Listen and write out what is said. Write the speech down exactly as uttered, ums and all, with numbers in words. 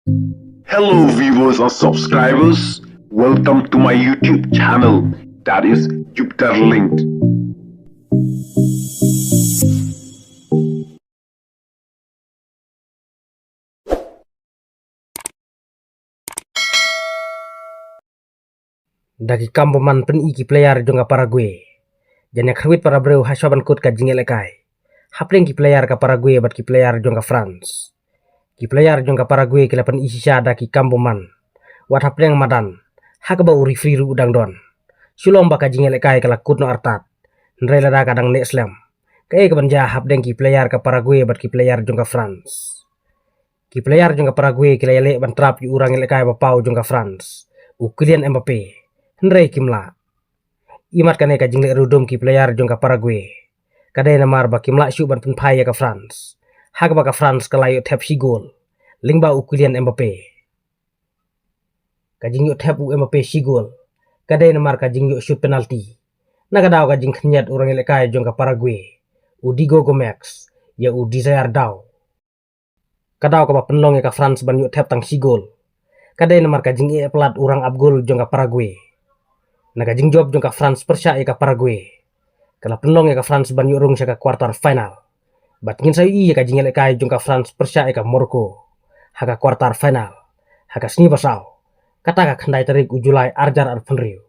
Hello viewers and subscribers, welcome to my YouTube channel, that is Jupiter Linked. Da ki kam bymman pyni ki player jong ka Paraguay. Jan ïa kyrwit para briew ha shwa ban kut ka jingïalehkai hapdeng ki player ka Paraguay bad ki player jong ka France. Ki player jong ka Paraguay ki la pyni shisha da ki kam bymman wat hapdeng madan ha kaba u referee ruh u dang don. Shu long ba ka jingïalehkai ka la kut noh artat, hynrei lada ka dang neh slem, kaei kaban jia hapdeng ki player ka Paraguay bad ki player jong ka France? Ki player jong ka Paraguay ki la ïaleh ban trap ïa u rangïalehkai ba paw jong ka France, u Kylian Mbappe, hynrei kim lah. Imat kane ka jingleh rudum ki player jong ka Paraguay ka dei namar ba kim lah shuh ban pynphai ïa ka France, ha kaba ka France ka la ïoh thep shi gol lyngba u Kylian Mbappe. Ka jingïoh thep u Mbappe shi gol ka dei namar ka jingïoh shoot penalty na ka daw ka jingkhynñiat u rangïalehkai jong ka Paraguay, u Diego Gomez, ïa u Désiré Doué. Ka daw kaba pynlong ïa ka France ban ïoh thep tang shi gol ka dei namar ka jingeh palat u rangap gol jong ka Paraguay. Na ka jingjop jong ka France pyrshah ïa ka Paraguay, ka la pynlong ïa ka France ban ïoh rung sha ka quarter final. Bad ngin sa ïohi ïa ka jingïalehkai jong ka France pyrshah ïa ka Morocco ha ka quarter final ha ka sngi ba saw, kata ka khyndai tarik u July arhajar arphew hynriew.